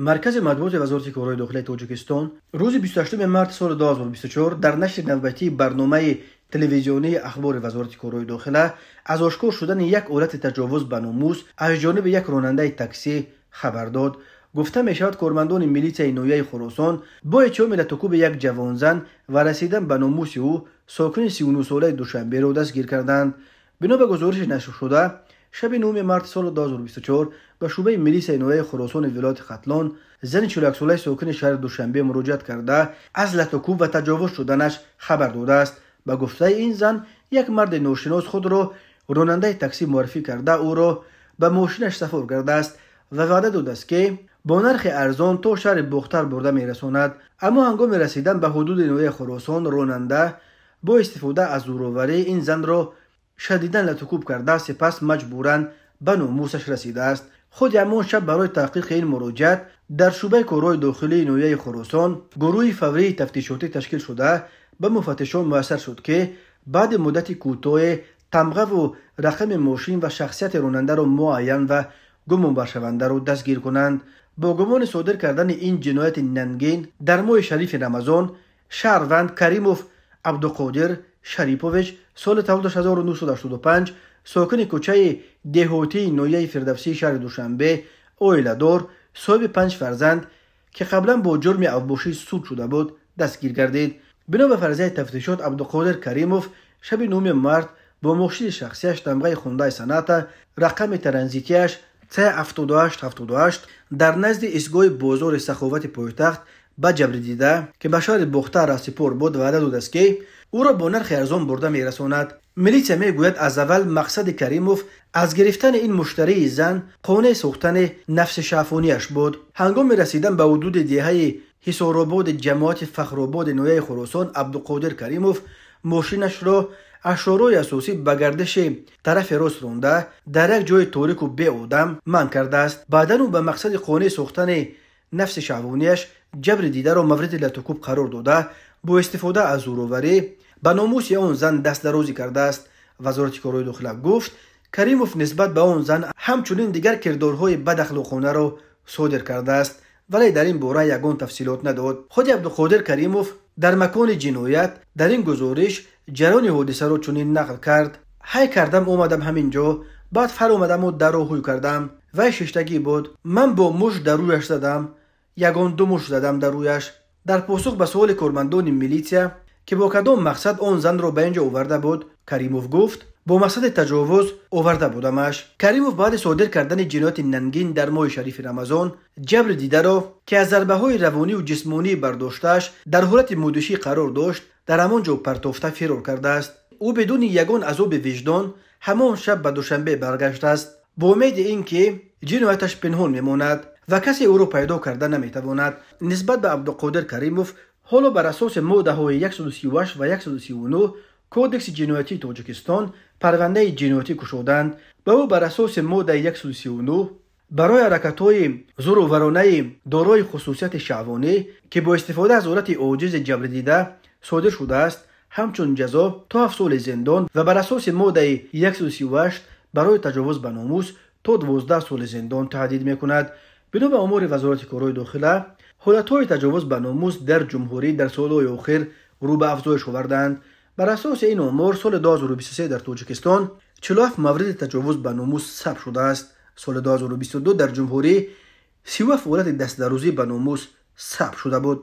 Маркази матбуоти Вазорати корҳои дохилаи Тоҷикистон рӯзи 28 марти соли 2024 дар нашри навбатии барномаи телевизионии ахбори Вазорати корҳои дохила аз ошкор шудани як ҳолати таҷовуз ба номус аз ҷониби як ронандаи таксӣ хабар дод. Гуфта мешавад, кормандони милитсияи ноҳияи Хуросон бо иттиҳоми латукӯби як ҷавонзан ва расидан ба номуси ӯ сокини 39-солаи Душанберо дастгир карданд. Бино ба гузориши нашршуда, шаби 9 марти соли 2024 ба шӯъбаи милитсияи ноҳияи Хуросони вилояти Хатлон зани 41-солаи сокини шаҳри Душанбе муроҷиат карда, аз латукӯб ва таҷовуз шуданаш хабар додааст. Ба гуфтаи ин зан, як марди ношинос худро ронандаи таксӣ муаррифӣ карда, ӯро ба мошинаш сафор кардааст ва ваъда додааст, ки бо нархи арзон то шаҳри Бохтар бурда мерасонад. Аммо ҳангоми расидан ба ҳудуди ноҳияи Хуросон ронанда бо истифода аз зӯроварӣ ин занро шадидан латукӯб карда, сипас маҷбуран ба номусаш расидааст. Худи ҳамон шаб барои таҳқиқи ин муроҷиат дар шӯъбаи корҳои дохилии ноҳияи Хуросон гурӯҳи фаврии тафтишотӣ ташкил шуда, ба муфаттишон муяссар шуд, ки баъди муддати кӯтоҳе тамғаву рақами мошин ва шахсияти ронандаро муайян ва гумонбаршавандаро дастгир кунанд. Бо гумони содир кардани ин ҷинояти нангин дар моҳи шарифи Рамазон шаҳрванд Каримов Абдуқодир Шарипович, соли таваллудаш 1985, сокини кӯчаи деҳотии ноҳияи Фирдавсии шаҳри Душанбе, оиладор, соҳиби 5 фарзанд, ки қаблан бо ҷурми авбошӣ суд шуда буд, дастгир гардид. Бино ба фарзияи тафтишот, Абдуқодир Каримов шаби 9 март бо мошини шахсияш тамғаи Хундай Соната, рақами транзитияш С7878 дар назди истгоҳи бозори Саховати пойтахт ба ҷабрдида, ки ба шаҳри Бохтар расипор буд, ваъда додааст, ки ӯро бо нархи арзон бурда мерасонад. Милитсия мегӯяд, аз аввал мақсади Каримов аз гирифтани ин муштарии зан қонеъ сохтани нафси шаъфонияш буд. Ҳангоми расидан ба ҳудуди деҳаи Ҳисорободи ҷамоати Фахрободи ноҳияи Хуросон Абдуқодир Каримов мошинашро аз шоҳроҳи асосӣ ба гардиши тарафи рост ронда, дар як ҷои торику беодам манъ кардааст. Баъдан ӯ ба мақсади қонеъ сохтани нафси шаҳвонияш ҷабри дидаро мавриди латукӯб қарор дода, бо истифода аз зӯроварӣ ба номуси он зан дастдарозӣ кардааст. Вазорати корҳои дохила гуфт, Каримов нисбат ба он зан ҳамчунин дигар кирдорҳои бадахлоқонаро содир кардааст, вале дар ин бора ягон тафсилот надод. Худи Абдуқодир Каримов дар макони ҷиноят дар ин гузориш ҷараёни ҳодисаро чунин нақл кард: ҳай кардам, омадам ҳамин ҷо, баъд фаромадаму дарро ҳуй кардам. Вай шиштагӣ буд. Ман бо мушт дар рӯяш задам. Ягон ду мушт задам дар рӯяш. Дар посух ба суоли кормандони милитсия, ки бо кадом мақсад он занро ба ин ҷо оварда буд, Каримов гуфт, бо мақсади таҷовуз оварда будамаш. Каримов баъди содир кардани ҷинояти нангин дар моҳи шарифи Рамазон ҷабри дидаро, ки аз зарбаҳои равонию ҷисмонӣ бардоштааш дар ҳолати мудушӣ қарор дошт, дар ҳамон ҷо партофта фирор кардааст. Ӯ бидуни ягон азоби виҷдон ҳамон шаб ба Душанбе баргаштааст, бо умеди ин ки ҷинояташ пинҳон мемонад ва касе ӯро пайдо карда наметавонад. Нисбат ба Абдуқодир Каримов ҳоло бар асоси моддаҳои 138 ва 139 Кодекси ҷиноятии Тоҷикистон парвандаи ҷиноятӣ кушоданд. Ба ӯ бар асоси моддаи 139 барои ҳаракатҳои зӯроваронаи дорои хусусияти шаҳвонӣ, ки бо истифода аз ҳолати оҷизи ҷабрдида содир шудааст, ҳамчун ҷазо то 7 соли зиндон ва бар асоси моддаи 138 барои таҷовуз ба номус то 12 соли зиндон таҳдид мекунад. Бино ба омори Вазорати корҳои дохила, ҳолатҳои таҷовуз ба номус дар ҷумҳурӣ дар солҳои охир рӯ ба афзоиш оварданд. Бар асоси ин омор, соли 2023 дар Тоҷикистон 47 мавриди таҷовуз ба номус сабт шудааст. Соли 2022 дар ҷумҳурӣ 37 ҳолати дастдарозӣ ба номус сабт шуда буд.